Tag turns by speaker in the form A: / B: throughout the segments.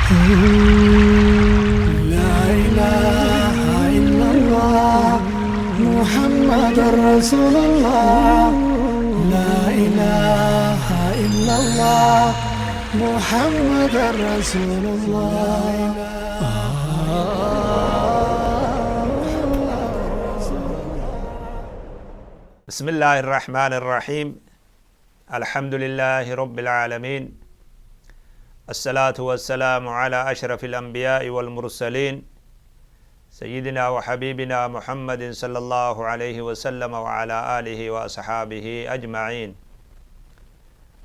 A: لا إله إلا الله محمد رسول الله. لا إله إلا الله محمد رسول الله.
B: بسم الله الرحمن الرحيم. الحمد لله رب العالمين، الصلاة والسلام على أشرف الأنبياء والمرسلين، سيدنا وحبيبنا محمد صلى الله عليه وسلم وعلى آله وأصحابه أجمعين.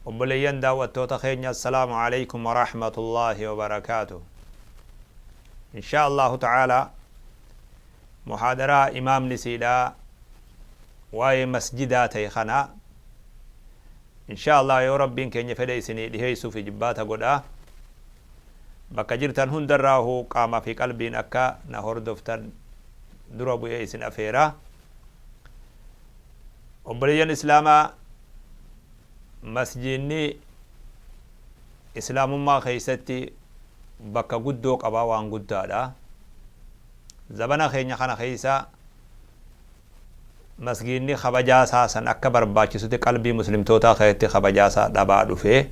B: Obboleeyyan daawwattoota keenya، السلام عليكم ورحمة الله وبركاته. إن شاء الله تعالى muhaadaraa imaamni siidhaa waa'ee masjidaa ta'e kana إن شاء الله yoo Rabbiin keenya fedhe isinii dhiheessuuf ijibbaata godha. Bakka jirtan hundarraahu qaamaa fi qalbiin akka na hordoftan dura bu'ee isin afeera. Obboleeyyan islaamaa, masjidni islaamummaa keeysatti bakka guddoo qabaa, waan guddaadha. Zabana keenya kana keeysa masgiidni kabajaasaa san akka barbaachisutti qalbii muslimtootaa keessatti kabajaasaa dhabaa dhufe.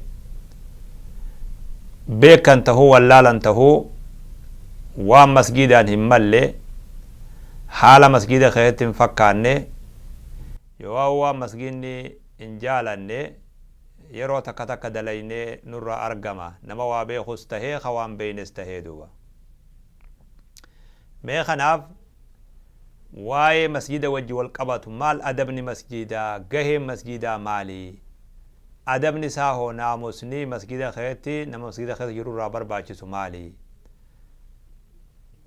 B: Beekan tahuu, wallaalan tahuu, waan masgiidaan hin malle, haala masgiida keessatti hin fakkaanne yoo waan masgiidni hin jaalanne yeroo takka takka dalaynee nurra argama, nama waa beekus tahee ka waan beeynes tahee. Duuba mee kanaaf waa'ee masjida wajji wal qabatu, maal adabni masjidaa, gaheen masjidaa maali, adabni isaa hoo, naamusni masjida keessatti nama masjida keessa jiru irraa barbaachisu maali,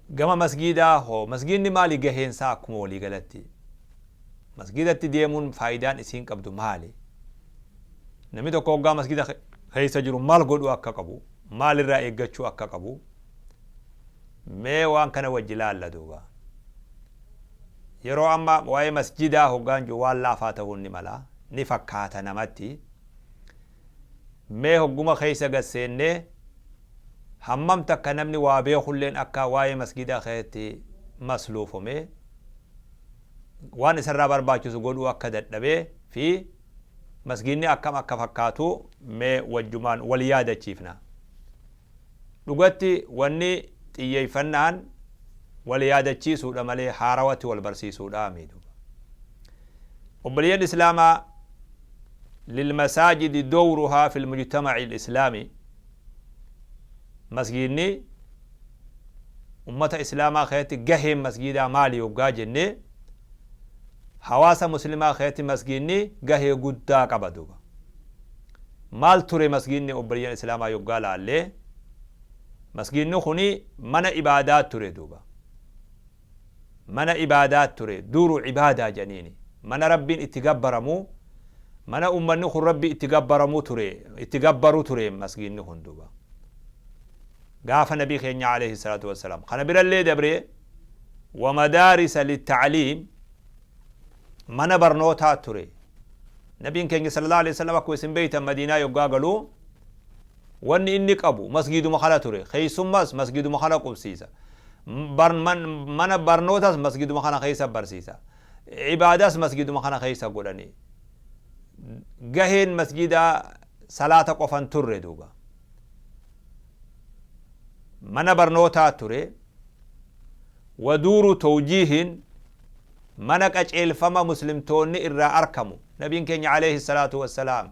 B: gama masjidaa hoo masjidni maali, gaheen isaa, akkuma walii galatti masjidatti deemuun faayidaan isiin qabdu maali, namni tokko hoggaa masjida keessa jiru maal godhuu akka qabu, maalirraa eeggachuu akka qabu, mee waan kana wajji laalla. Duuba yeroo amma waa'ee masjidaa hoggaan jiru waan laafaa ta'uu ni mala, ni fakkaata namatti. Mee hogguma keessa gasseennee hammam takka namni waa beekulleen akka waa'ee masjidaa keessatti masluufame, waan isarraa barbaachisu godhuu akka dadhabee fi masjidni akkam akka fakkaatu mee wajjumaan wal yaadachiifna. Dhugatti wanni xiyyeeffannaan wal yaadachiisuudha malee haarawatti wal barsiisuudha miidhu. Obboleeyyan islaamaa، للمساجد دورها في المجتمع الإسلامي. Masjidni ummata islaamaa keessatti gaheen masjidaa maali yoggaa jenne, hawaasa muslimaa keessatti masjidni gahee guddaa qaba. Duuba maal ture masjidni, obboleeyyan islaamaa, yoggaa laallee? Masjidni kuni mana ibaadaa ture. Duuba mana ibaadaa ture, دور عبادة janiini, mana Rabbiin itti gabbaramu, mana ummanni kun Rabbi itti gabbaramu ture, itti gabbaru ture masjidni kun. Duuba gaafa nabii keenya عليه الصلاة والسلام kana birallee dabre ومدارس للتعليم, mana barnootaa ture. Nabiin keenya صلى الله عليه وسلم akkuma isin beeytan Madiinaa yoggaa galuu wanni inni qabu masgiduma kana ture. Keeysummas masgiduma kana qubsiisa, mana barnootas masgiduma kana keessa barsiisa, ibaadaas masgiduma kana keessa godhani. Gaheen masgidaa salaata qofan turre. Duuba mana barnootaa ture. ودور توجيه, mana qaceelfama muslimtoonni irraa arkamu. Nabiin keenya عليه الصلاة والسلام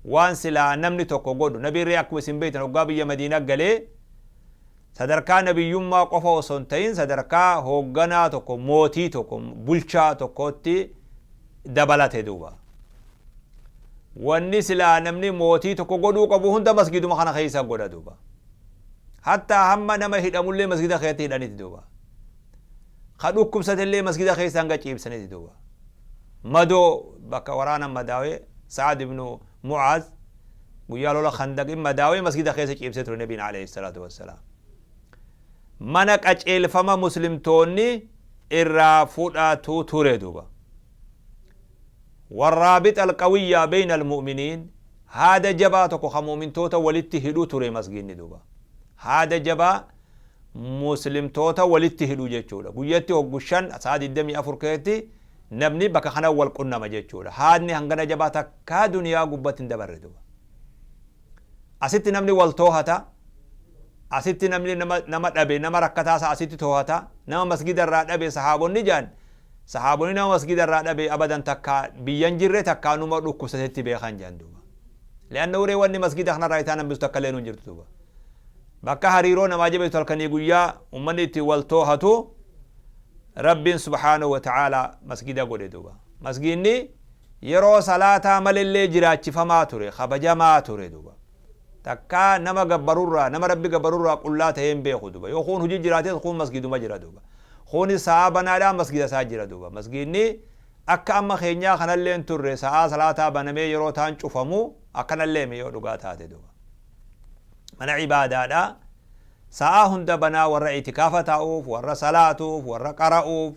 B: waan silaa namni tokko godhu, nabiirree akkuma isin beektan hoggaa biyya Madiinaa galee sadarkaa nabiyyummaa qofa osoo hin ta'in sadarkaa hoogganaa tokko, mootii tokko, bulchaa tokkotti dabalate. Duuba wanni silaa namni mootii tokko godhuu qabu hunda masgiduma kana keessa godha. Duuba hattaa hamma nama hidhamullee masgida keessatti hidhaniti. Duuba ka dhukkubsatellee masgida keessa hanga ciibsaniti. Duuba madoo bakka waraana madaawee, Sa'ad ibnu Mucaaz guyyaa lola Khandaqin madaawee masgida keessa ciibsee ture nabiin عليه الصلاة والسلام. Mana qaceelfama muslimtoonni irraa fudhatu ture. Duuba والرابط القوية بين المؤمنين, haada jabaa tokko ka mu'mintoota walitti hidhu ture masgidni. Duuba Haada jabaa muslimtoota walitti hidhu jechuudha. Guyyatti hoggu 5 sa'a 24 keessatti namni bakka kana wal qunnama jechuudha. Haadni hangana jabaa takkaa duniyaa gubbatti hin dabarre duba. Asitti namni wal toohata. Asitti namni nama dhabe, nama rakkataa isaa asitti toohata. Nama masgida irraa dhabe, sahaabonni jaan, sahaabonni nama masgida irraa dhabe abadan takkaa biyyan jirre takkaa numa dhukkubsatetti beekan jaan duuba. Li'anna uree wanni masgida kanarraa isaan hambisu takka illee hin jirtu duuba. Bakka hariiroo namaa jabeessu, halkanii guyyaa ummanni itti wal toohatu Rabbiin subhaanahu wa ta'ala masgida godhe duuba. Masgidni yeroo salaataa malillee jiraachifamaa ture, kabajamaa ture duuba. Takkaa nama gabbarurraa, nama Rabbi gabbarurraa qullaa ta'ee hin beeku duuba. Yoo kun hojii jiraates, kun masgiduma jira duuba. Kunis sa'aa banaadhaa masgida isaa jira duuba. Masgidni akka amma keenyaa kanallee hin turre, sa'aa salaataa banamee yeroo taan cufamu akkanallee mi yoo dhugaa taate duuba. Mana ibaadaadha. Sa'aa hunda banaa, warra itikaafa taa'uuf, warra salaatuuf, warra qara'uuf,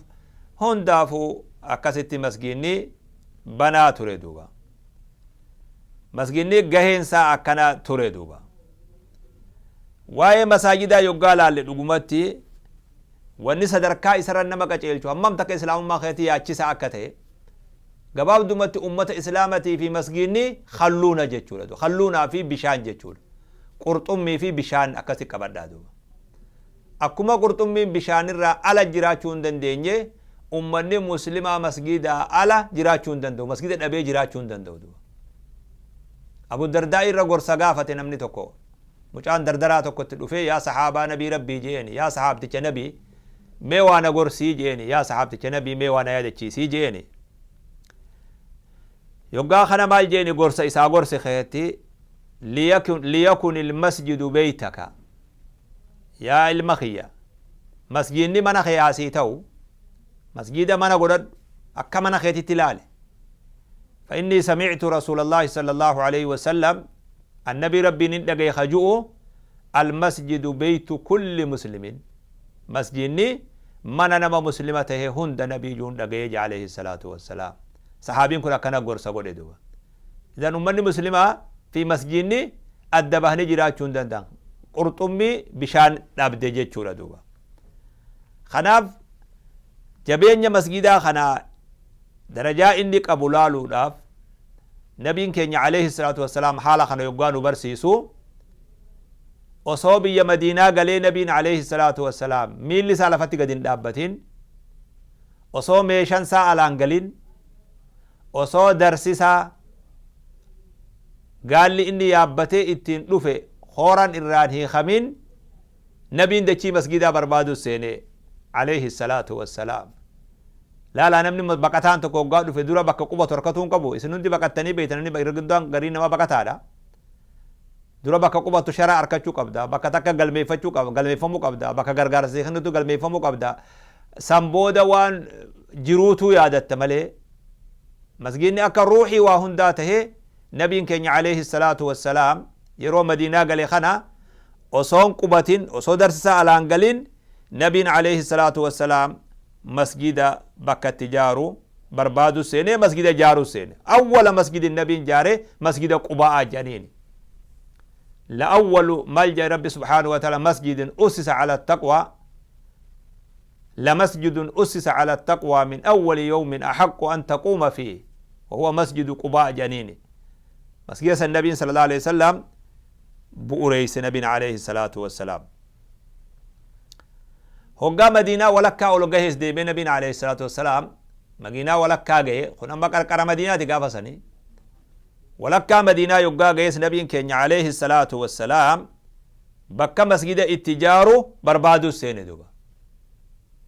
B: hundaafuu akkasitti masgiidni banaa ture duuba. Masgiidni gaheen isaa akkana ture duuba. Waa'ee masaajidaa yoggaa laalle, dhugumatti wanni sadarkaa isarra nama qaceelchu hammam takka islaamummaa keessatti yaachisa akka ta'e, gabaabdumatti ummata islaamatii fi masgiidni kalluuna jechuudha. Kalluunaa fi bishaan jechuudha. Qurxummii fi bishaan akkasi qabadhaa duuba. Akkuma qurxummiin bishaanirraa ala jiraachuu hin dandeenye, ummanni muslimaa masgiidaa ala jiraachuu hin danda'u. Masgiida dhabee jiraachuu hin danda'u duuba. Abu Dardaa irra gorsa gaafate namni tokko. Mucaan dardaraa tokkotti dhufee, "Yaa sahaabaa nabii Rabbii," jeeni, "Yaa sahaabticha nabii, mee waa na gorsii," jeeni. "Yaa sahaabticha nabii, mee waa na yaadachiisii," jeeni. Yoggaa kana maal jeeni? Gorsa isaa gorse keessatti, "ليكن المسجد بيتك." Yaa ilma kiyya, masjiidni mana kee asii ta'u, masjida mana godhadhu, akka mana keetitti ilaale. فإني سمعت رسول الله صلى الله عليه وسلم، النبي ربي ندقي خجؤ، "المسجد بيت كل مسلم." مسجدني من نما مسلمته هند نبي جون دقي عليه الصلاة والسلام. صحابين كنا كان غرسا godhe duba. إذا ummanni muslimaa fi masjidni adda bahanii jiraachuu hin danda'an. Qurxummii bishaan dhabde jechuudha duuba. Kanaaf jabeenya masgidaa kanaa, darajaa inni qabu laaluudhaaf, nabiin keenya عليه الصلاة والسلام haala kana yoggaa nu barsiisu, osoo biyya Madiinaa galee nabiin عليه الصلاة والسلام miilli isaa lafatti gad hin dhaabbatin, osoo meeshaan isaa alaan galin, osoo darsisaa gaalli inni yaabbatee ittiin dhufe hooran irraan hiikamin, nabiin dachii masgidaa barbaadu seene عليه الصلاة والسلام. Laalaa, namni baqataan tokko hoggaa dhufe dura bakka qubatu harkatuu hin qabu. Isin hundi baqattanii beektan, namni irra guddaan garii nama baqataadha. Dura bakka qubatu shara harkachuu qabda, bakka takka galmeeffachuu qabda, galmeeffamuu qabda, bakka gargaarsa kennutu galmeeffamuu qabda. San booda waan jiruutuu yaadatta malee, masgiidni akka ruuxii waa hundaa tahee, nabiin keenya عليه الصلاة والسلام yeroo Madiinaa gale kana osoon qubatin, osoo darsisaa alaan galin, nabiin عليه الصلاة والسلام masgida bakka itti jaaru barbaadu seene, masgida jaaru seene. أول مسجد nabiin jaare masgida Quba'aa jedhaniini. لأول مال ربي سبحانه وتعالى مسجد أسس على التقوى، لمسجد أسس على التقوى من أول يوم أحق أن تقوم فيه وهو مسجد قباء جنيني. مسجد النبي صلى الله عليه وسلم bu'ureeyse nabiin عليه الصلاة والسلام. Hoggaa Madiinaa walakkaa ol gahees deemee, nabiin عليه الصلاة والسلام madiinaa walakkaa gahe. Kun amma qarqara Madiinaati. Gaafa sanii walakkaa Madiinaa yoggaa gahees, nabiin keenya عليه الصلاة والسلام bakka masgida itti jaaru barbaaduu seene duba.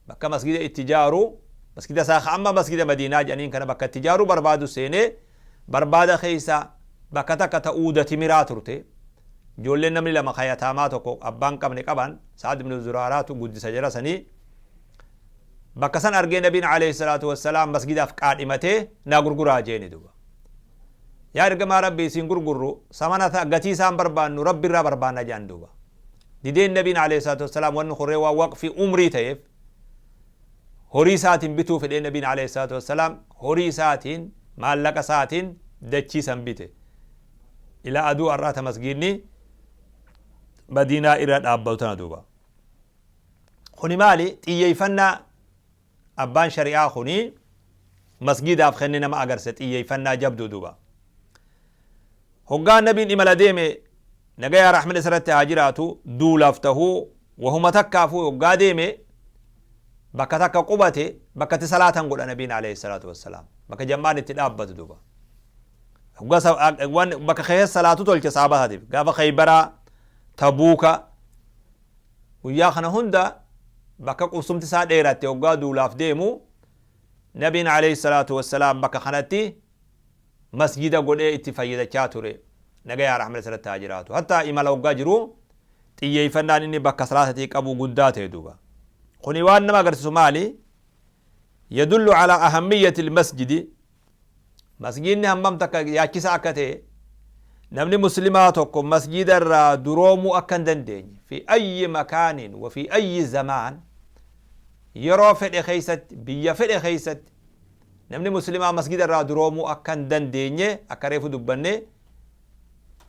B: Bakka masgida itti jaaru, masgida isaa amma masgida Madiinaa jedhaniin kana bakka itti jaaru barbaadu seene. Barbaada keeysa bakka takka ta'uuda timiraa turte. Ijoolleen namni lama kayataamaa tokko abbaan qabne qaban, Sa'ad ibn Zuraaraatu guddisa jara sanii. Bakka san argee nabiin عليه الصلاة والسلام masgidaaf qaadhimatee, "Naa gurguraa," jeeni duba. "Yaa ergamaa Rabbi, isin gurgurru, samana gatii isaan barbaannu, Rabbi irraa barbaanna," jedhan duuba. Dideen nabiin عليه الصلاة والسلام. Wanni horree waa waqfi umrii ta'eef horii isaatiin bituu fedhee. Nabiin عليه الصلاة والسلام horii isaatiin, maallaqa isaatiin dachii san bite. Ilaa aduu har'aata masgiidni Madiinaa irra dhaabbatu tana duuba. Kuni maali? Xiyyeeffannaa abbaan shari'aa kuni masgiidaaf kenne nama agarsiisa, xiyyeeffannaa jabduu duuba. Hoggaa nabiin imala deeme, nagayaa rahmanni isarratti haa jiraatu, duulaaf tahuu wahuma takkaafuu hoggaa deeme bakka takka qubate, bakka itti salaatan godha nabiin alayhi salaatu wassalaam, bakka jam'aan itti dhaabbatu duuba. Hoggaa waan bakka keessa salaatu tolche sahaaba isaatiif gaafa Khaybaraa, Tabuuka, guyyaa kana hunda bakka qubsumti isaa dheeratte hoggaa duulaaf deemu nabiin alayhi salaatu wassalaam bakka kanatti masjida godhee itti fayyadachaa ture, nagayaa rahmata isarratti haa jiraatu. Hatta imala hoggaa jiru xiyyeeffannaan inni bakka salaatatii qabu guddaa ta'e duuba. Kuni waan nama agarsiisu maali? Yadullu alaa ahammiyyati ilmasjidi, masjidni hammam takka yaachisa akka ta'e, namni muslimaa tokko masjida irraa duroomuu akka hin dandeenye, fi ayyi makaanin wa fi ayyi zamaan, yeroo fedhe keessatti, biyya fedhe keessatti namni muslimaa masjida irraa duroomuu akka hin dandeenye, akka reefu dubbanne,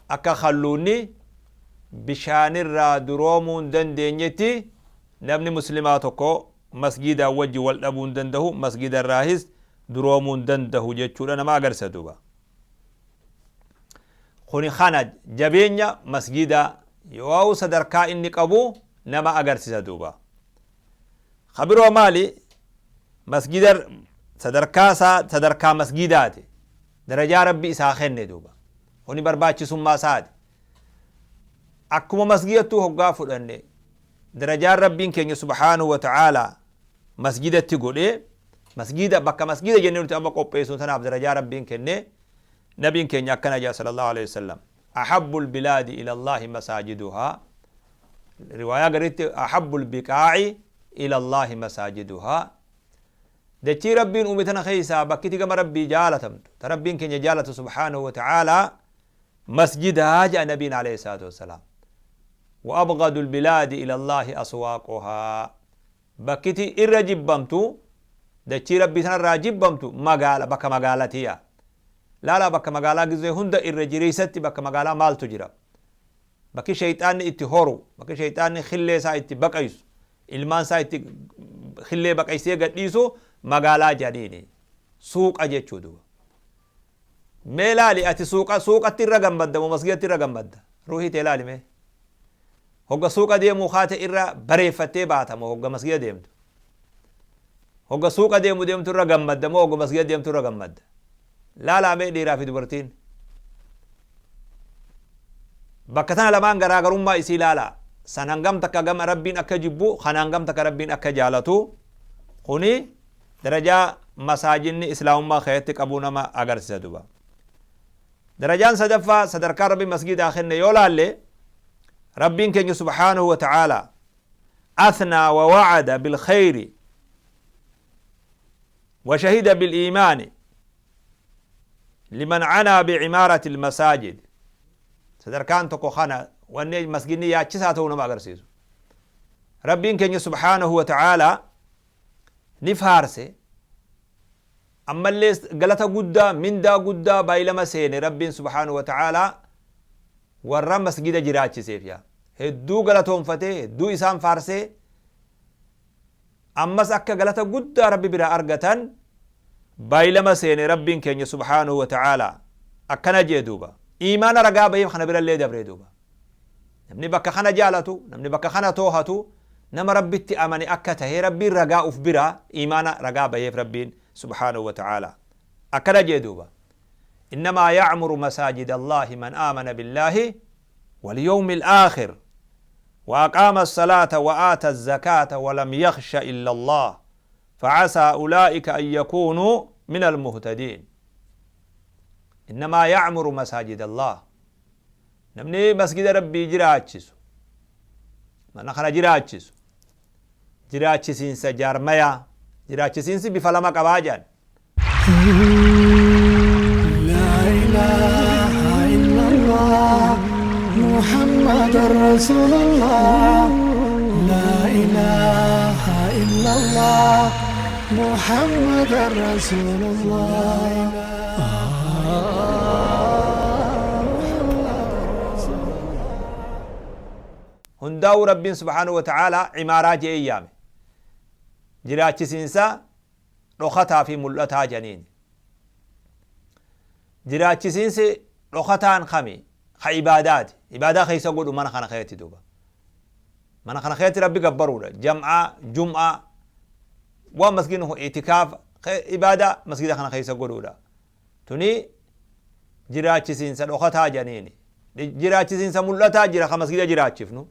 B: akka kalluunni bishaanirraa duroomuu hin dandeenyetti namni muslimaa tokko masjidaan wajji wal dhabuu hin dandahu, masjida irraahis duroomuu hin dandahu jechuudha nama agarsiisa duuba. Kuni kana jabeenya masjida yoo sadarkaa inni qabu nama agarsiisa duuba. Ka biroo maali? Masjida sadarkaa isaa, sadarkaa masjidaati, darajaa rabbi isaa kenne duuba. Kuni barbaachisummaa isaati. Akkuma masjidattuu hoggaa fudhanne, darajaan rabbiin keenya subhaanahu wa ta'aalaa masjidatti godhe, masjida bakka masjida jennee nuti amma qopheessinu tanaaf darajaa rabbiin kenne, nabiin keenya akkana jedha sallallahu alaihi wasallam: ahabbul bilaadi ila Allahi masaajiduhaa, riwaayaa garitti ahabbul biqaa'i ila Allahi masaajiduhaa. Dachii rabbiin uume tana keessaa bakkiti gama rabbii jaalatamtu, ta rabbiin keenya jaalatu subhaanahu wa ta'aalaa, masjidaa jedha nabiin alayhi salaatu wassalaam. Wa abghadul bilaadi ila Allahi aswaaquhaa, bakkiti irra jibbamtu, dachii rabbii sanarraa jibbamtu, magaala, bakka magaalatiya. Laalaa, bakka magaalaa gizee hunda irra jireessatti bakka magaalaa maaltu jira? Bakki shayxaanni itti horu, bakki shayxaanni khillee isaa itti baqaysu, ilmaan isaa itti khillee baqaysee gadhiisu magaalaa jedhaniini, suuqa jechuu duuba. Mee laali, ati suuqa suuqatti irra gammadda moo masgidatti irra gammadda? Ruuhii tee laali mee. Hogga suuqa deemuu kaate irra bareeffattee baata moo hogga masgida deemtu? Hogga suuqa deemu deemtu irra gammadda moo hogga masgida deemtu irra gammadda? Laalaa mee, dhiiraa fi dubartiin. Bakka tana lamaan garaagarummaa isii laalaa. San hangam takka gama rabbiin akka jibbu, kana hangam takka rabbiin akka jaalatu. Kuni darajaa masaajinni islaamummaa keessatti qabu nama agarsiisa duba. Darajaan sadaffaa, sadarkaa rabbi masgidaa kenne yoo laalle, rabbiin keenya subhaanahu wa ta'aalaa athnaa wa wa'ada bilkhayri wa shahida biliimaani liman canaa bicimaarati ilmasaajid. Sadarkaan tokko kana wanni masgidni yaachisaa ta'uu nama agarsiisu, rabbiin keenya subhaanahu wa ta'aalaa ni faarse, ammallee galata guddaa, mindaa guddaa baay'ilama seene. Rabbiin subhaanahu wa ta'aalaa warra masgida jiraachiseef yaa hedduu galatoonfatee, hedduu isaan faarsee, ammas akka galata guddaa rabbi biraa argatan baay'ilama seene. Rabbiin keenya subhaanahu wa ta'aalaa akkana jee duuba: iimaana ragaa baheef. Kana birallee dabree duuba, namni bakka kana jaalatu, namni bakka kana toohatu, nama rabbitti amane akka tahe rabbiin ragaa uf biraa iimaana ragaa baheef. Rabbiin subhaanahu wa ta'aalaa akkana jee duuba: innamaa ya'muru masaajida Allaahi man aamana billaahi walyawmi alaakhir wa aqaama assalaata wa aata azzakaata wa lam yakhsha illa Allah fa'asaa ulaa'ika an yakuunuu min almuhtadiin. Innamaa ya'muru masaajida Allah, namni masgida rabbii jiraachisu, mana kana jiraachisu, jiraachisiinsa jaarmayaa, jiraachisiinsi bifa lama qabaa jedhan.
A: لا إله إلا الله محمد رسول الله، لا إله إلا الله محمد رسول الله.
B: Hundaa'uu Rabbiin subhaanahu wa ta'aalaa cimaaraa je'ee yaame. Jiraachisiinsa dhokataa fi mul'ataa jedhaniin. Jiraachisiinsi dhokataan kami? Ka ibaadaati. Ibaadaa keessa godhu mana kana keessatti duuba. Mana kana keessatti Rabbi gabbaruudha. Jam'aa, jum'aa, waan masgiidni kun itikaafa, ibaadaa masgiida kana keessa godhuudha. Tuni jiraachisiinsa dhokataa jedhaniini. Jiraachisiinsa mul'ataa jira ka masgiida jiraachifnu.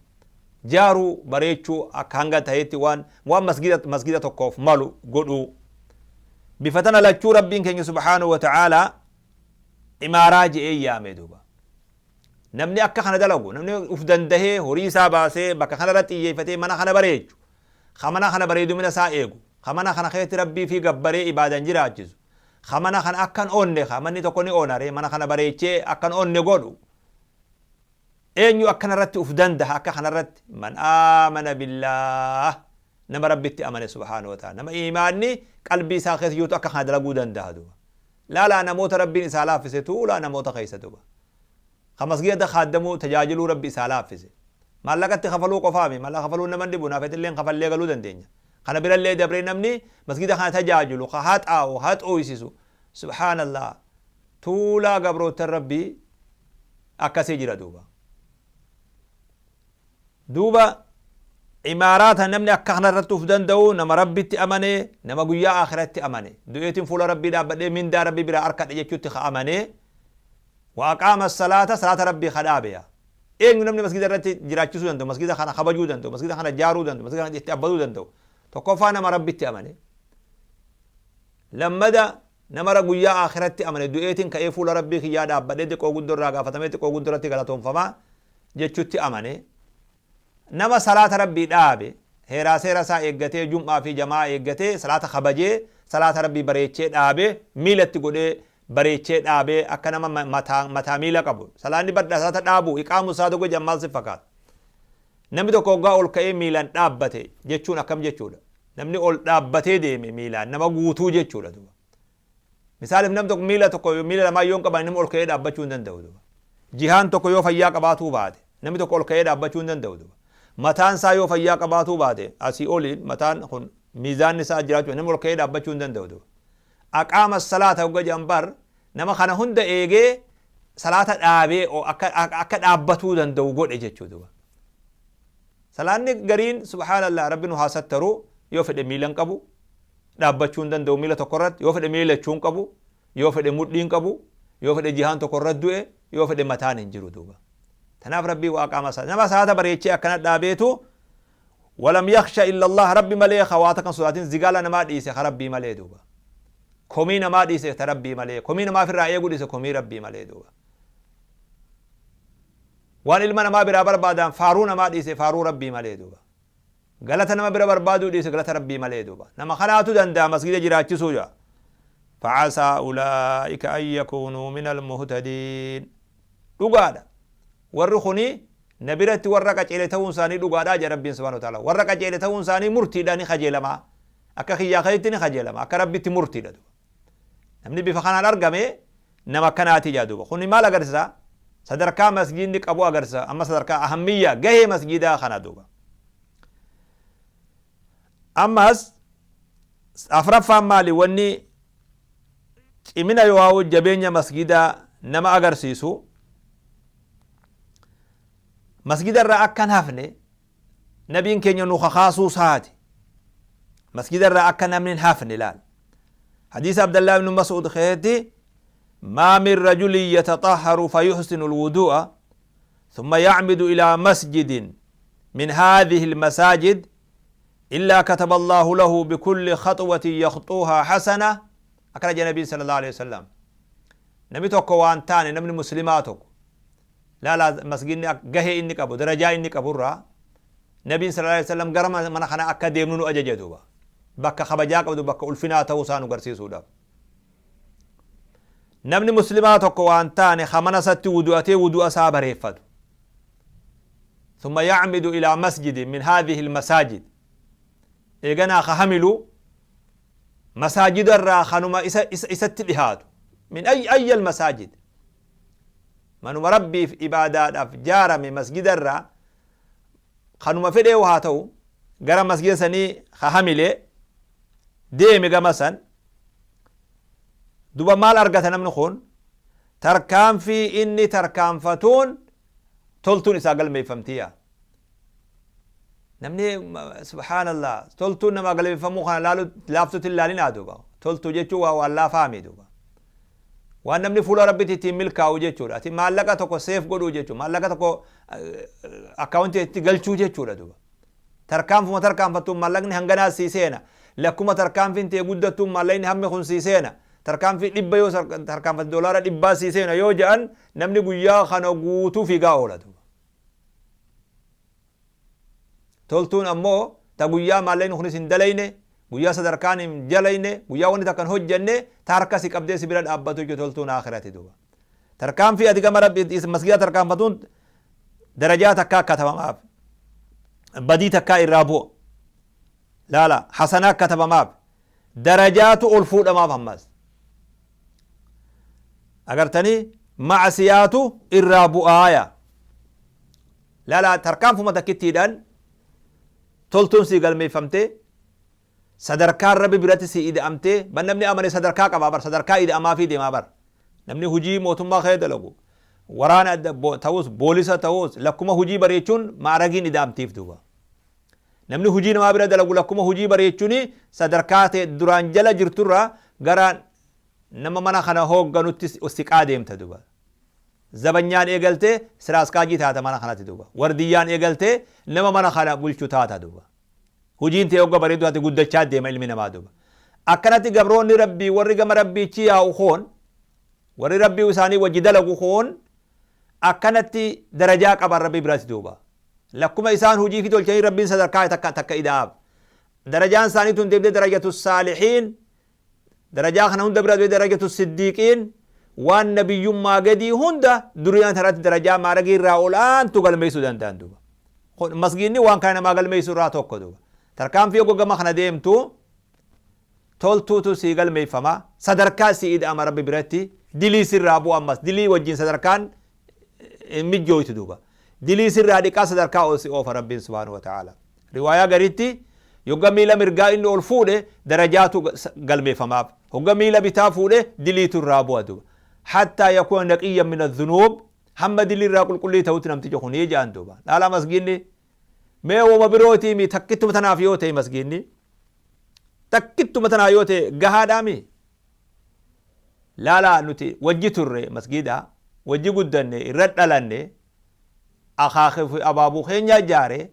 B: Jaaruu, bareechuu akka hanga tahetti waan masgiida tokkoof malu godhuu. Bifa tana lachuu Rabbiin keenya subhaanahu wa ta'aalaa imaaraa je'ee yaame duuba. Namni akka kana dalagu, namni uf dandahee horii isaa baasee bakka kana irratti xiyyeeffatee mana kana bareechu, ka mana kana bareedumina isaa eegu, ka mana kana keessatti Rabbii fi gabbaree ibaadan jiraachisu, ka mana kana akkan onne, ka manni tokko ni onare, mana kana bareechee akkan onne godhu, eenyu akkana irratti uf dandaha? Akka kana irratti man aamana billaah, nama Rabbitti amane subhaanahu wa ta'ala, nama iimaanni qalbii isaa keessa jirutu akka kana dalaguu dandaha duuba. Laalaa namoota Rabbiin isaa laaffise tuulaa namoota keessa duuba. Ka masgiida khaaddamuu tajaajiluu Rabbi isaa laaffise. Maallaqatti kafaluu qofaami, maallaqa kafaluun nama hin dhibu, naafetilleen kafallee galuu dandeenya. Kana birallee dabree namni masgiida kana tajaajilu, ka haxaa'u, haxooysisu, subhaanallah, tuulaa gabroottan Rabbii akkasii jira duuba. Duuba imaaraata namni akka kana irratti uf danda'u nama Rabbitti amane, nama guyyaa aakiratti amane. Du'eetiin fuula Rabbii dhaabbadhee mindaa Rabbii biraa arkadhe jechuutti ka amane. Wa aqaama salaata, salaata Rabbii ka dhaabe yaa. Eenyu namni masgida irratti jiraachisuu danda'u, masgida kana kabajuu danda'u, masgida kana jaaruu danda'u, masgida kana itti abbaduu danda'u? Tokkoffaa nama Rabbitti amane. Lammada nama guyyaa aakiratti amane, du'eetiin ka'ee fuula Rabbii kiyyaa dhaabbadhee xiqqoo guddoo irraa gaafatamee xiqqoo guddoo irratti galatoonfamaa jechutti amane. Nama salaata Rabbii dhaabe, heeraa seera isaa eeggatee, jum'aa fi jamaa eeggatee, salaata kabajee, salaata Rabbii bareechee dhaabe, miilatti godhee bareechee dhaabee akka nama mataa miila qabu. Salaanni badha salaata dhaabu iqaamu isaa tokko jedhan maal si fakkaata? Namni tokko hoggaa ol ka'ee miilaan dhaabbate jechuun akkam jechuudha? Namni ol dhaabbatee deeme miilaan nama guutuu jechuudha duuba. Misaaliif namni tokko miila tokko miila lamaa yoo hin qabaanne namni ol ka'ee dhaabbachuu hin danda'u duuba. Jihaan tokko yoo fayyaa qabaatuu baate namni tokko ol ka'ee dhaabbachuu hin danda'u duuba. Mataan isaa yoo fayyaa qabaatuu baate asii oliin mataan kun miizaanni isaa jiraachuu namni ol ka'ee dhaabbachuu hin danda'u duuba. Aqaama salaata hogga jedhan bar nama kana hunda eegee salaata dhaabee akka dhaabbatuu danda'u godhe jechuu duuba. Salaanni gariin subhaanallah Rabbi nu haa sattaru, yoo fedhe miila hin qabu, dhaabbachuu hin danda'u miila tokko irratti, yoo fedhe miila lachuu hin qabu, yoo fedhe mudhii hin qabu, yoo fedhe jihaan tokko irratti du'e, yoo fedhe mataan hin jiru duuba. Tanaaf Rabbii waa qaama nama salaata bareechee akkana dhaabeetu walam yakhsha illa Allah, Rabbi malee hawaata kan sodaatin, zigaala namaa dhiise ka Rabbii malee duuba. Komii namaa dhiise ta Rabbii malee, komii namaa ofirraa eeguu dhiise komii Rabbii malee duuba. Waan ilma namaa biraa barbaadan faaruu namaa dhiise faaruu Rabbii malee duuba. Galata nama bira barbaaduu dhiise galata Rabbii malee duuba. Nama kanaatu danda'a masgida jiraachisuu jaa. Facasaa ulaa'ika an yakuunuu min almuhtadiin. Dhugaadha. Warri kuni na biratti warra qaceele ta'uun isaanii dhugaadha jedha Rabbiin subhaanahu wa ta'ala. Warra qaceele ta'uun isaanii murtiidha, ni kajeelamaa. Akka kiyyaa keetti ni kajeelama. Akka Rabbitti murtiidha duuba. Namni bifa kanaan argame nama akkanaati jaa duuba. Kuni maal agarsiisa? Sadarkaa masgiidni qabu agarsiisa. Amma sadarkaa ahammiyyaa gahee masgiidaa kana duuba. Ammas afraffaan maali wanni cimina yoo jabeenya masgiidaa nama agarsiisu? Masgida irraa akka hin hafne nabiin keenya nu kakaasuu isaati. Masgida irraa akka namni hin hafne ilaal. Hadiisa Abdallah ibn Mas'ud keessatti ما من رجل يتطهر فيحسن الوضوء ثم يعمد إلى مسجد من هذه المساجد إلا كتب الله له بكل خطوة يخطوها حسنة. أكرج النبي صلى الله عليه وسلم. Namni tokko waan taane namni muslimaa tokko laala masgidni gahee inni qabu, darajaa inni qaburraa nabiin sallallahu alaihi wasallam gara mana kana akka deemnu nu ajaje duuba. Bakka kabajaa qabdu, bakka ulfinaa ta'uu isaa nu garsiisuudhaaf. Namni muslimaa tokko waan taane ka mana isatti wudu'atee wudu'a isaa bareeffatu. ثم يعمد إلى مسجد من هذه المساجد eeganaa ka hamilu masaajida irraa kanuma isatti dhihaatu, min ayya almasaajid, manuma Rabbiif ibaadaadhaaf jaarame masgida irraa. Kanuma fedhee haa ta'u, gara masgida sanii ha hamilee deeme gama san duba maal argata namni kun? Tarkaanfii inni tarkaanfatuun toltuun isaa galmeeffamtiya. Namni, subhaanallah, toltuun namaa galmeeffamuu kana laalu laaftutti hin laalinaa duuba. Toltuu jechuun waa waan laafaami duuba. Waan namni fuula Rabbitti ittiin milkaa'u jechuudha. Ati maallaqa tokko seef godhuu jechuudha. Maallaqa tokko akkaawuntii itti galchuu jechuudha duuba. Tarkaanfuma tarkaanfattuun maallaqni hanganaa sii seena. Lakkuma tarkaanfiin tee guddattuun maallaqni hammi kun sii seena. Tarkaanfii 100 yoo tarkaanfatte doolaara dhibbaa sii seena yoo jedhan, namni guyyaa kana guutuu fiigaa oola duuba. Toltuun ammoo ta guyyaa maallaqni kunis hin dalayne, guyyaa sadarkaan hin jalayne, guyyaa wanni takka hin hojjanne, ta harka si qabdee si bira dhaabbatu jechuudha toltuun aakhirati duuba. Tarkaanfii ati gama Rabbi masgiida tarkaanfatuun darajaa takkaa katabamaaf. Badii takkaa irraa bu'a. Laala, hasanaa katabamaaf. Darajaatu ol fuudhamaaf ammas. Agartanii, macsiyaatu irraa bu'aaya. Laala, tarkaanfuma takkittiidhaan toltuun sii galmeeffamtee, sadarkaan Rabbi biratti sii ida'amtee. Ban namni amane sadarkaa qabaa bar, sadarkaa ida'amaafii deemaa bar. Namni hujii mootummaa kee dalagu, waraana adda ta'us, boolisa ta'us, lakkuma hujii bareechuun ma'aragiin ida'amtiif duuba. Namni hujii namaa bira dalagu lakkuma hujii bareechuun sadarkaa ta'e duraan jala jirturraa gara nama mana kana hoogganutti siqaa deemta duuba. Zabanyaan eegaltee siraaskaajii taata mana kanatti duuba. Wardiyyaan eegaltee nama mana kana bulchu taata duuba. Hujiin tee hogga bareedduu taate guddachaa deema ilmi namaa duuba. Akkanatti gabroonni Rabbii warri gama Rabbiichi yaa'u koon, warri Rabbii isaanii wajji dalagu koon, akkanatti darajaa qaban Rabbii biratti duuba. Lakkuma isaan hujii fi tolchanii Rabbiin sadarkaa takka takka ida'aaf. Darajaan isaanii tun deemtee darajatu saalihiin, darajaa kana hunda bira darajatu siddiiqiin, waan nabiyyummaa gadii hunda duniyaa tanatti darajaa maaragii irraa ol aantu galmeessuu danda'an duuba. Masgiinni waan kana namaa galmeessuu irraa tokko duuba. Tarkaanfii hogga gama kana deemtu toltuutu sii galmeeffama, sadarkaa sii ida'ama Rabbi biratti, dilii sirraa bu'a ammas, dilii wajjin sadarkaan hin mijjooytu duuba. Dilii sirraa dhiqaa, sadarkaa ol si oofa Rabbiin subhaanahu wa ta'ala. Riwaayaa garitti yogga miila mirgaa inni ol fuudhe darajaatu galmeeffamaaf. Hogga miila bitaa fuudhe diliitu irraa bu'a duuba. Hattaa yakuuna naqiyyan min adh-dhunuub, hamma dilii irraa qulqullii ta'utti namtichi kuni jedhan duuba. Dhaalaa masgiinni mee woma birootii mi takkittuma tanaaf yoo ta'e, masgiinni takkittuma tanaaf yoo ta'e gahaadhaami? Laalaa, nuti wajji turre masgiida, wajji guddanne, irra dhalanne, akaakuu fi abaabuu keenya ijaare,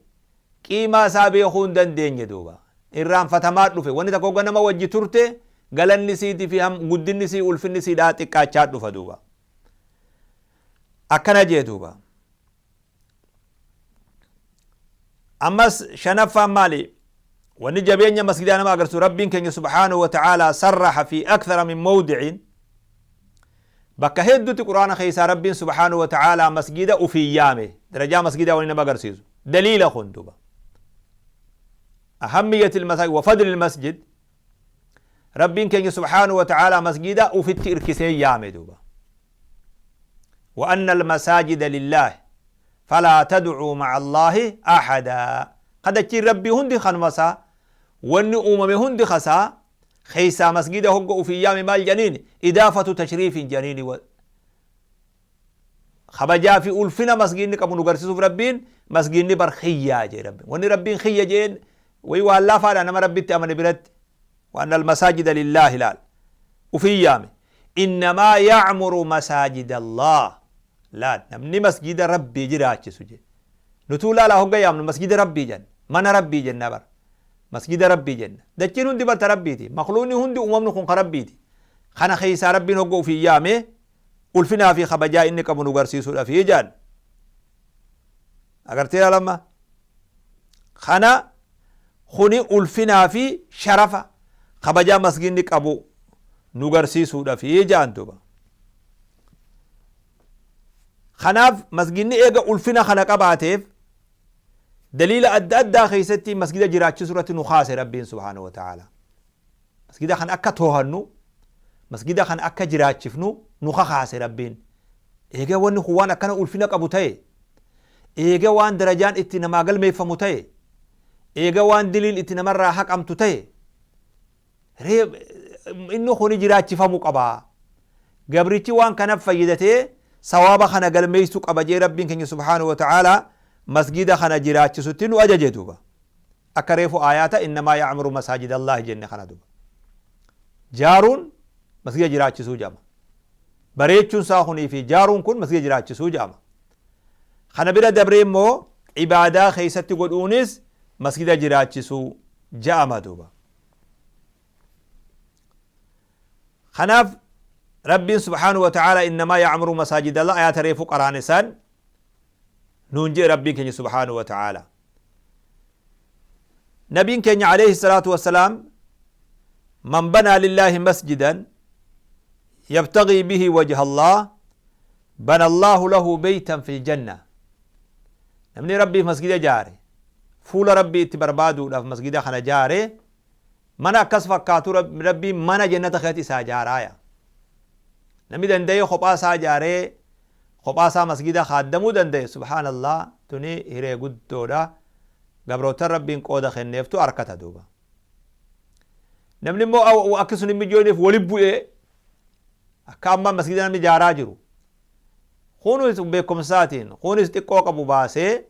B: qiimaa isaa beekuu hin dandeenye duuba. Irraanfatamaa dhufe. Wanni takka hogga nama wajji turte galanni isiitii fi guddinni isii, ulfinni isiidhaa xiqqaachaa dhufa duuba. Akkana jee duuba. Ammas shanaffaan maali? Wanni jabeenya masgidaa nama agarsiisu, Rabbiin keenya subhaanahu wa ta'aalaa sarraha fi akthara min mawdicin, bakka hedduutti Qur'aana keessaa Rabbiin subhaanahu wa ta'aalaa masgida ufii yaame. Darajaa masgidaa wanni nama agarsiisu daliila kun duuba, ahammiyati almasaajid wa fadli almasjid. Rabbiin keenya subhaanahu wa ta'aalaa masgida ufitti irkisee yaame duuba. Wa anna almasaajida lillaah falaa tad'uu ma'a Allaahi ahadaa. Ka dachiin Rabbii hundi kanuma isaa, wanni uumame hundi kasaa keessaa masgida hogga ufii yaame maal jedhaniin? Idaafatu tashriifin jedhaniini. Kabajaa fi ulfina masgiidni qabu nu garsiisuuf Rabbiin masgiidni bar kiyyaa jee Rabbiin. Wanni Rabbiin kiyya jeen wayi waan laafaadha nama Rabbitti amane biratti. Wa anna almasaajida lillaahi, laal, ufii yaame. Innamaa ya'muru masaajida Allaah, laal, namni masjida Rabbii jiraachisu je. Nutuu laalaa, hogga yaamnu masjida Rabbii jenna, mana Rabbii jenna bar, masjida Rabbii jenna. Dachiin hundi bar ta Rabbiiti, makhluuqni hundi, uumamni kun ka Rabbiiti. Kana keessaa Rabbiin hogga ufii yaame ulfinaa fi kabajaa inni qabu nu garsiisuudhafi jedhan. Agartee lama kana kuni ulfinaa fi sharafa kabajaa masginni qabu nu garsiisuudhafi jedhan duuba. Kanaaf masginni eega ulfina kana qabaateef, daliila adda addaa keessatti masgida jiraachisuu irratti nu kaase Rabbiin subhaanahu wa ta'ala. Masgida kana akka toohannu, masgida kana akka jiraachifnu nu kakaase Rabbiin. Eega wanni kun waan akkana ulfina qabu ta'e, Eega waan darajaan itti namaa galmeeffamu ta'e, eega waan diliin itti namarraa haqamtu ta'e, ree inni kuni jiraachifamu qaba. Gabrichi waan kanaf fayyadatee sawaaba kana galmeessuu qaba jee Rabbiin keenya subhaanahu wa ta'aalaa masgida kana jiraachisutti nu ajaje duuba. Akka reefu aayaata innamaa ya'muru masaajidallaahi jenne kana duuba. Jaaruun masgida jiraachisuu jedhama. Bareechuun isaa kunii fi jaaruun kun masgida jiraachisuu jedhama. Kana bira dabree immoo ibaadaa keessatti godhuunis masgida jiraachisuu jedhama duuba. Kanaaf Rabbiin subhaanahu wa ta'aala innamaa ya'muru masaajidallah ayaata reefu qaraane san nuun jedhe Rabbiin keenya subhaanahu wa ta'aala. Nabiin keenya alayhi salaatu wassalaam man banaa lillaahi masjidan yabtagii bihi wajha Allah bana Allahu lahu beytan fil janna. Namni Rabbiif masgida jaare, fuula Rabbii itti barbaaduudhaaf masgida kana jaare, mana akkas fakkaatu Rabbiin mana jannata keessatti isaa jaaraaya. Namni danda'ee kophaa isaa jaaree kophaa isaa masgida kaaddamuu danda'e, subhaanallah, tuni hiree guddoodha. Gabrootan Rabbiin qooda kenneeftu arkata duuba. Namni immoo akki sun hin mijoofneef wali bu'ee akka amma masgida namni jaaraa jiru. Kunis beekumsaatiin, kunis xiqqoo qabu baasee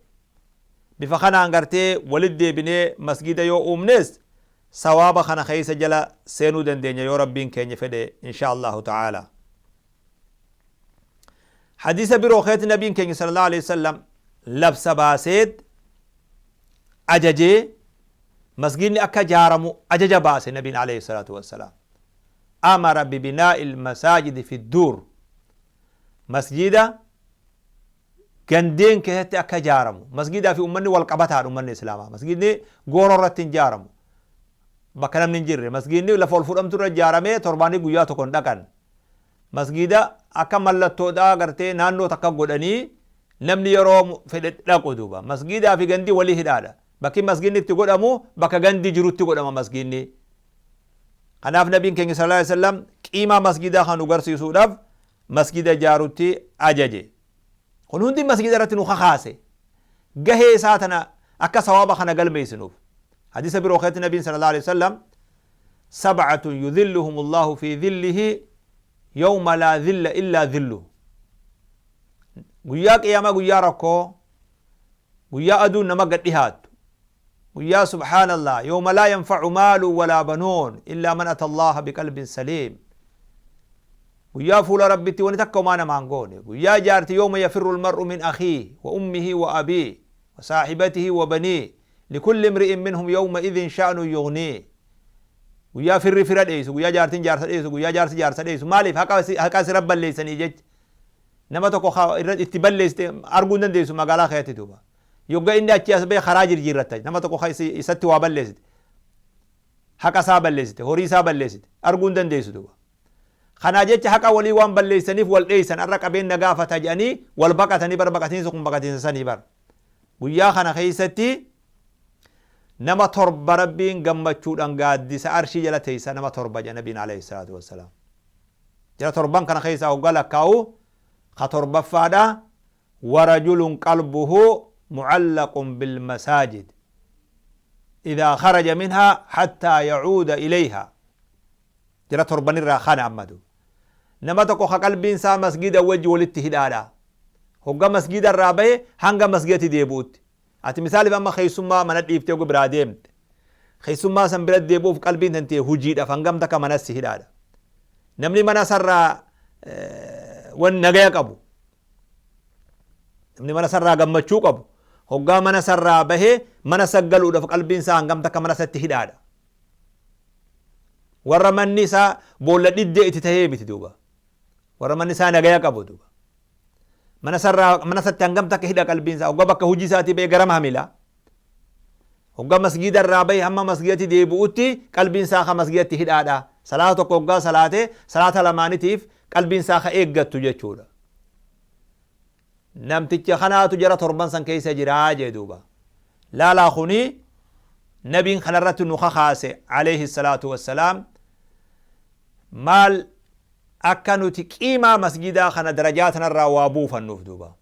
B: bifa kanaan gartee walit deebinee masgida yoo uumnes sawaaba kana keessa jala seenuu dandeenya yoo Rabbiin keenya fedhe insha Allahu ta'ala. Hadiisa biroo keessatti Nabiin keenya sallallahu alaihi wasallam labsa baaseet ajajee masgidni akka jaaramu ajaja baase Nabiin alayhi salaatu wassalaam. Amara bibinaa'il masaajidi fi duur. Masjida gandeen keessatti akka jaaramu. Masgidaa fi ummanni wal qabataadha ummanni Islaamaa. Masgidni gooroo irratti hin jaaramu. Bakka namni hin jirre. Masgidni lafa ol fudhamtu irra ijaaramee torbaanii guyyaa tokko hin dhaqan. Masgida akka mallattoodhaa gartee naannoo takka godhanii namni yeroo fedhe dhaqu duuba. Masgidaa fi gandi walii hidhaadha. Bakki masgidni itti godhamu bakka gandi jirutti godhama masgidni. Kanaaf Nabiin keenya sallallahu alaihi wasallam qiimaa masgidaa kan nu garsiisuudhaaf masgida ijaarutti ajaje. Kun hundi masgida irratti nu kakaase. Gahee isaa tana akka sawaaba kana galmeessinuuf. Hadiisa biroo keessatti Nabiin sallallahu alaihi wasallam sab'atun yudhilluhum Allahu fi dhillihi yawma laa dhilla illaa dhilluhu. Guyyaa qiyaamaa, guyyaa rakkoo, guyyaa aduun nama gad dhihaattu, guyyaa subhaanallah yawma laa yanfa'u maalu walaa banuun illaa man ata Allaha biqalbin saliim, guyyaa fuula Rabbitti wani takka homaa namaan goone, guyyaa jaarti yawma yafirru almar'u min akhiihi wa ummihi wa abiihi wa saahibatihi wa baniihi likulli imri'in minhum yawma idhin sha'nun yughniih, guyyaa firri fira dheeysu, guyyaa jaartiin jaarsa dheeysu, guyyaa jaarsi jaarsa dheeysu. Maaliif? Haqa asirra balleessanii jecha. Nama tokko ka irra itti balleessite arguu hin dandeessu magaalaa keessatti duuba. Yogga inni achii as bahe karaa jirjiirratta. Nama tokko ka isatti waa balleessite, haqa isaa balleessite, horii isaa balleessite, arguu hin dandeessu duuba. Kanaa jecha haqa walii waan balleessaniif wal dheessan, har'a qabeen na gaafata jedhanii wal baqatanii bar, baqatiinsa kun baqatiinsa sanii bar. Guyyaa kana keessatti nama torba Rabbiin gammachuudhaan gaaddisa arshii jala teessa, nama torba jedha Nabiin alayhi salaatu wassalaam. Jara torban kana keessaa hoggaa lakkaa'u ka torbaffaadha warajulun qalbuhu mucallaqun bilmasaajid idaa kharaja minhaa hattaa yacuuda ilayhaa. Jara torbanirraa kana amma duuba. Nama tokko ka qalbiin isaa masgida wajji walitti hidhaadha. Hogga masgida irraa bahe hanga masgidatti deebi'utti. Ati misaaliif amma keessummaa mana dhiiftee hogga biraa deemte. Keessummaa san bira deebi'uuf qalbiin tantee hujiidhaaf hangam takka mana si hidhaadha. Namni mana sarraa wan nagaya qabu. Namni mana sarraa gammachuu qabu. Hoggaa mana sarraa bahee mana saggaluudhaaf qalbiin isaa hangam takka mana satti hidhaadha. Warra manni isaa boolla dhiddee itti tahee miti duuba. Warra manni isaa nagaya qabu duuba. Mana sarraa mana satti hangam takka hidha qalbiin isaa? Hoggaa bakka hojii isaatii bahee garama hamila. Hoggaa masgiida irraa bahe hamma masgiidatti deebi'utti qalbiin isaa ka masgiidatti hidhaadha. Salaata tokko hoggaa salaate salaata lamaanitiif qalbiin isaa ka eeggattu jechuudha. Namticha kanaatu jara torban san keessa jiraa jee duuba. Laalaa, kuni Nabiin kanarratti nu kakaase alayhi salaatu wassalaam, maal akka nuti qiimaa masgidaa kana darajaa tanarraa waa buufannuuf duuba.